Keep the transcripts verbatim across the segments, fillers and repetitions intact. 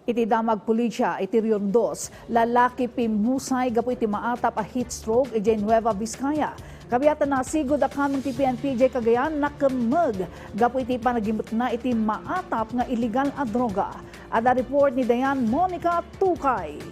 Iti damag pulisia iti Rion Dos, lalaki pimmusay gapu iti maatap a heat stroke idiay Nueva Vizcaya. Kabiatan, nasigud a kameng ti P N P idiay Cagayan, nakemmeg gapu iti panagimekna iti maatap nga illegal a droga. Adda report ni Dayan Monica Tukay.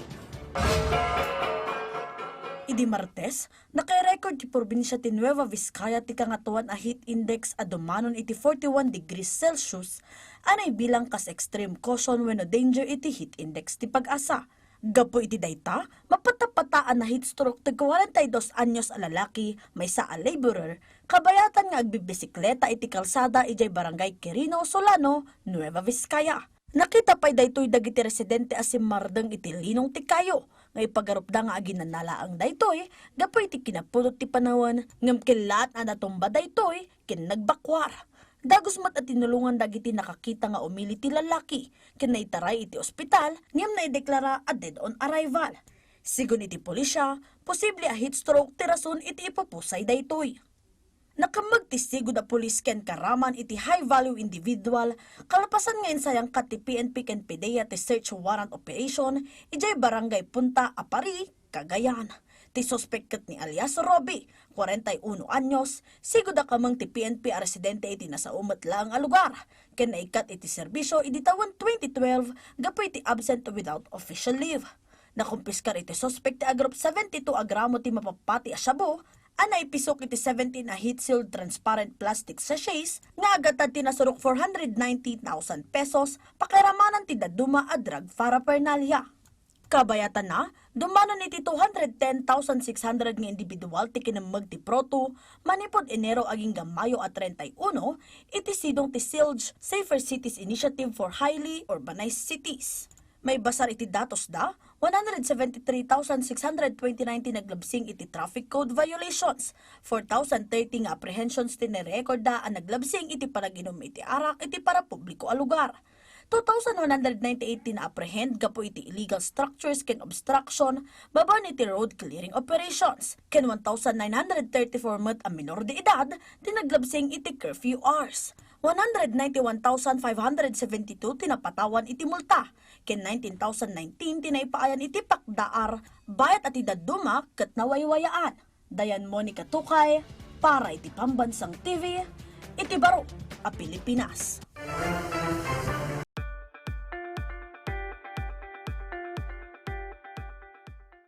Idi Martes, naka-record ti probinsia ti Nueva Vizcaya ti kangatoan a heat index a dumanon iti forty-one degrees Celsius a naibilang kas extreme caution wenno danger iti heat index ti PAGASA. Gapu iti dayta, mapatapata a na-heat stroke ti kwarenta y dos anyos a lalaki, maysa a laborer, kabayatan nga agbibisikleta iti kalsada idiay Barangay Quirino, Solano, Nueva Vizcaya. Nakita pay daytoy dagiti residente a simmardeng iti linong ti kayo nga ipagarupda nga aginana laeng daytoy gapu iti kinapudot ti panawen, ngem kellaat a natumba daytoy ken nagbakuar. Dagus met a tinulongan dagiti nakakita nga umili ti lalaki ken naitaray iti ospital ngem naideklara a dead on arrival. Sigun iti pulisia, posible a heat stroke ti rason iti ipupusay daytoy. Nakemmeg ti sigud a pulis ken kaaraman iti high-value individual, kalpasan nga insayangkat ti P N P ken PDEA ti search warrant operation idiay Barangay Punta, Aparri, Cagayan. Ti suspek ket ni alias Robbie, kwarenta y uno anyos, sigud a kameng ti P N P a residente iti nasao met laeng a lugar, ken naikkat iti serbisio idi tawen twenty twelve gapu iti absent without official leave. Nakumpiskar iti suspek ti agrup seventy-two a gramo ti mapappati a shabu a naipisok iti seventeen a heat-sealed transparent plastic sachets nga agatad ti nasurok four hundred ninety thousand pesos, pakairamanan ti dadduma a drug paraphernalia. Kabayatanna, dumanon iti two hundred ten thousand six hundred nga individual ti kinemmeg ti Proto manipud Enero agingga Mayo a treinta y uno iti sidong ti SILJ Safer Cities Initiative for Highly Urbanized Cities. Maibasar iti datosda, one hundred seventy-three thousand six hundred twenty-nine ti naglabsing iti traffic code violations, four thousand thirty nga apprehensions ti nairekorda a naglabsing iti panag-inum iti arak iti parapubliko a lugar, two thousand one hundred ninety-eight ti na-apprehend gapu iti illegal structures ken obstruction babaen iti road clearing operations, ken one thousand nine hundred thirty-four met a minor de edad ti naglabsing iti curfew hours. One hundred ninety-one thousand five hundred seventy-two ti napatawan iti multa, ken nineteen thousand nineteen ti naipaayan iti pakdaar, bayat a ti dadduma ket nawaywayaan. Dayan Monica Tukay, para iti Pambansang T V, iti baro a Pilipinas.